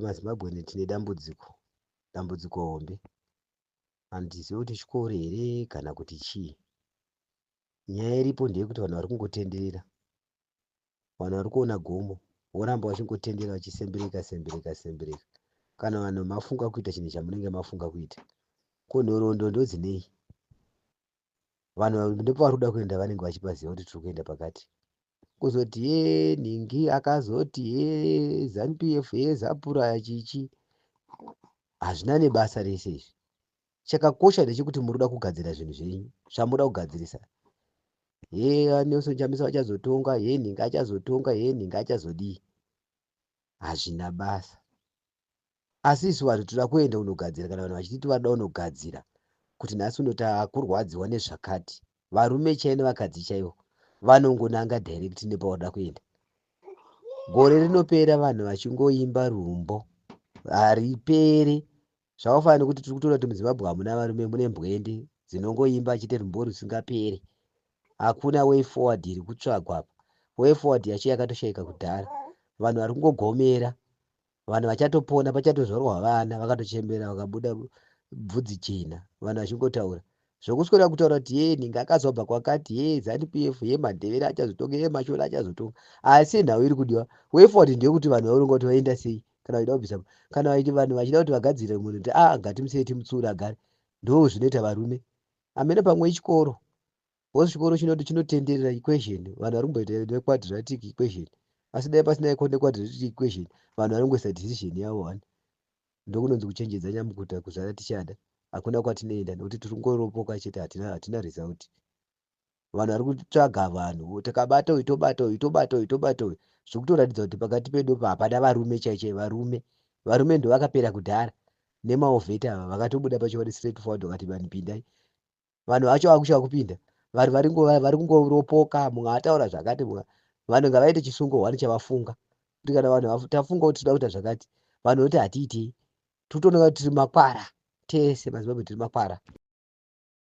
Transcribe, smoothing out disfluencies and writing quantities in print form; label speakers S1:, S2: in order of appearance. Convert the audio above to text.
S1: MaZimbabwe tine dambudziko, dambudziko hombe. Handizivi kuti chikoro here kana kuti chii. Nyaya iripo ndeyekuti vanhu vari kungotenderera. Vanhu vari kuona gomo voramba vachingotenderera vachisembereka sembereka sembereka. Kana vanhu mafunga kuita chinhu chamunenge mafunga kuita, ko nhoroondo ndodzinei? Vanhu nepavari kuda kuenda vanenge vachipaziva kuti tiri kuenda pakati. Kuzoti ye nhingi akazoti ye ZANU PF, ye ZAPRA, chichi, hazvina nebasa rese izvi. Chakakosha ndechekuti muri kuda kugadzira zvinhu zvenyu zvamuda kugadzirisa. Ye Nelson Chamisa vachazotonga, ye nhingi achazotonga, ye nhingi achazodii, hazvina basa. Asi isu vanhu toda kuenda kunogadzira. Kana vanhu vachiti varikuda kunogadzira kuti nhasi uno takurwadziwa nezvakati, varume chaivo nevakadzi chaivo vanongonanga direct nepavarikuda kuenda. Gore rinopera vanhu vachingoimba rumbo, haripere. Zvakafanana nekuti tiri kutoona kuti muZimbabwe hamuna varume, mune mbwende dzinongoimba chete rumbo rusingapere. Hakuna way forward iri kutsvagwa apa. Way forward yacho yakatoshaika kudhara. Vanhu vari kungogomera, vanhu vachatopona, pachatozvarwa vana vakatochembera vakabuda bvudzi jena, vanhu vachingotaura zvokuswera kutaura kuti ye nhingi akazobva kwakati, ye ZANU PF, ye Mandevere achazotonga, ye Mashona achazotonga. Asi nhau iri kudiwa, way forward, ndeyekuti vanhu varonga kuti vaenda sei. Kana vachida kubvisa, kana vanhu vachida kuti vagadzire munhu kuti a ngatimusei timutsiure agare, ndo zvinoita varume. Amene pamwe ichikoro because chikoro chinoti chinotenderera equation. Vanhu vari kumboita nequadratic equation, asi dai pasina nequadratic equation, vanhu vanongoisa decision yavo one. Ndokunonzi kuchenjedza nyamukuta kuzvara tichada. Hakuna kwatinoenda nekuti tiri kungoropoka chete, hatina result. Vanhu vari kutsvaga vanhu, takabata uyu, tobata uyu, tobata uyu, tobata uyu. Zvikutoratidza kuti pakati pedu pa hapana varume chaichai. Varume ndo vakapera kudhara nemawar vet ava vakatobuda pachokwadi, straight forward, vakati vanhu pindai. Vanhu vacho vakushaya kupinda, vanhu vari kungoropoka. Mumwe ataura zvakati, mumwe. Vanhu ngavaite chisungo hwani chavafunga kuti kana vanhu tafunga kuti toda kuita zvakati, vanhu voti hatiitei. Tikutooneka kuti tiri makwara tese, maZimbabwe tiri makwara.